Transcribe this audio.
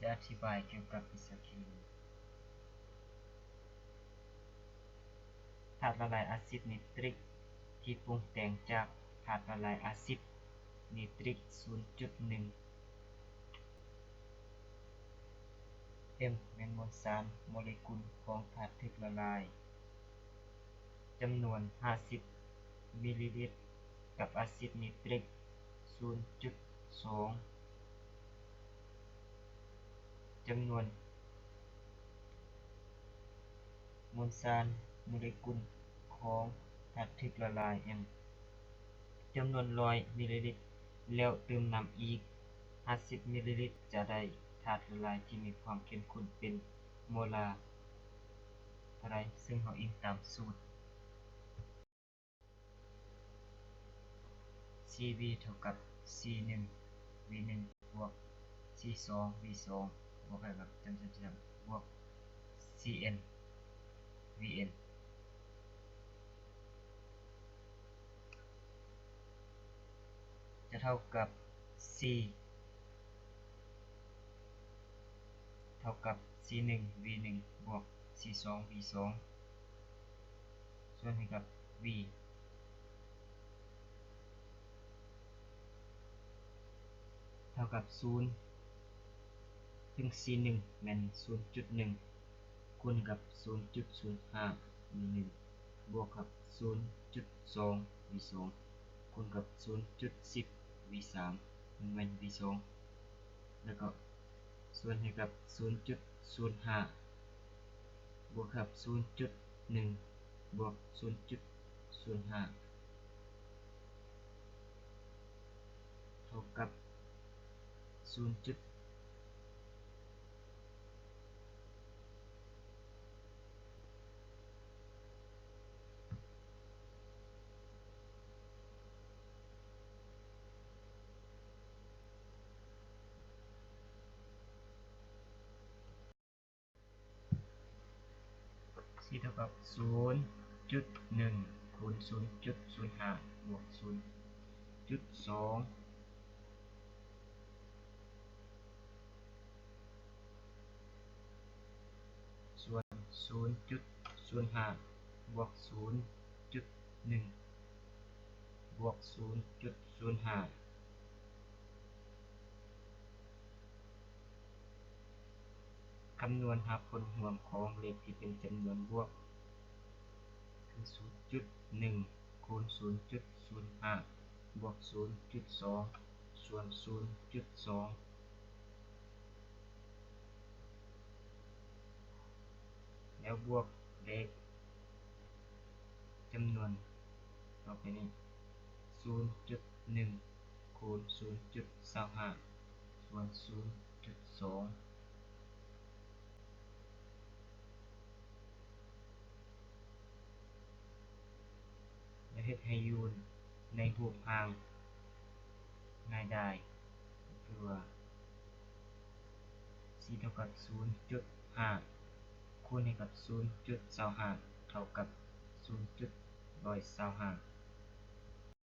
ຈະອະທິບາຍກ່ຽວກັບເອສເຄມີ. ທາດລະລາຍອາຊິດນິຕຣິກທີ່ປຸງແຕ່ງຈາກທາດລະລາຍອາຊິດນິຕຣິກສູນຈຸດໜຶ່ງ M ແມ່ນມວນສານໂມເລກຸນຂອງທາດຖືກລະລາຍ. ຈຳນວນຫ້າສິບມິລລີລິດ ກັບອາຊິດນິຕຣິກສູນຈຸດສອງ. ຈຳນວນມວນສານໂມເລກຸນຂອງທາດຖືກລະລາຍ M ຈຳນວນຮ້ອຍມິລລີລິດ ແລ້ວເຕີມນ້ຳອີກຫ້າສິບມິລລີລິດ ຈະໄດ້ທາດລະລາຍທີ່ມີຄວາມເຂັ້ມຂຸ້ນເປັນໂມລາເທົ່າໃດ, ເຊິ່ງເຮົາອີງຕາມສູດ C V ເທົ່າກັບ C ໜຶ່ງ V ໜຶ່ງ ບວກ C ສອງ V ສອງ ບວກໃຫ້ກັບ ຈຳ ຈຳ ຈຳ ບວກ C N V N ຈະເທົ່າກັບ C ເທົ່າກັບ C ໜຶ່ງ V ໜຶ່ງ ບວກ C ສອງ V ສອງ ສ່ວນໃຫ້ກັບ V ເທົ່າກັບສູນ ເຊິ່ງ C ໜຶ່ງ ແມ່ນສູນຈຸດໜຶ່ງ ຄູນກັບສູນຈຸດສູນຫ້າ V ໜຶ່ງ ບວກກັບສູນຈຸດສອງ V ສອງ ຄູນກັບສູນຈຸດສິບ V ສາມ ມັນແມ່ນ V ສອງ ແລ້ວກໍສ່ວນໃຫ້ກັບສູນຈຸດສູນຫ້າ ບວກກັບສູນຈຸດໜຶ່ງ ບວກສູນຈຸດສູນຫ້າ ເທົ່າກັບສູນຈຸດ C ເທົ່າກັບສູນຈຸດໜຶ່ງ ຄູນສູນຈຸດສູນຫ້າ ບວກສູນຈຸດສອງ ສ່ວນສູນຈຸດສູນຫ້າ ບວກສູນຈຸດໜຶ່ງ ບວກສູນຈຸດສູນຫ້າ ຄຳນວນຫາຜົນລວມຂອງເລກທີ່ເປັນຈຳນວນບວກ ຄືສູນຈຸດໜຶ່ງ ຄູນສູນຈຸດສູນຫ້າ ບວກສູນຈຸດສອງ ສ່ວນສູນຈຸດສອງ ແລ້ວບວກເລກຈຳນວນຕໍ່ໄປນີ້ ສູນຈຸດໜຶ່ງ ຄູນສູນຈຸດຊາວຫ້າ ສ່ວນສູນຈຸດສອງ ແລະ ເຮັດໃຫ້ຢູ່ໃນຮູບຮ່າງງ່າຍດາຍ ຄືວ່າ C ເທົ່າກັບສູນຈຸດຫ້າ ຄູນໃຫ້ກັບສູນຈຸດຊາວຫ້າ ເທົ່າກັບສູນຈຸດຮ້ອຍຊາວຫ້າ.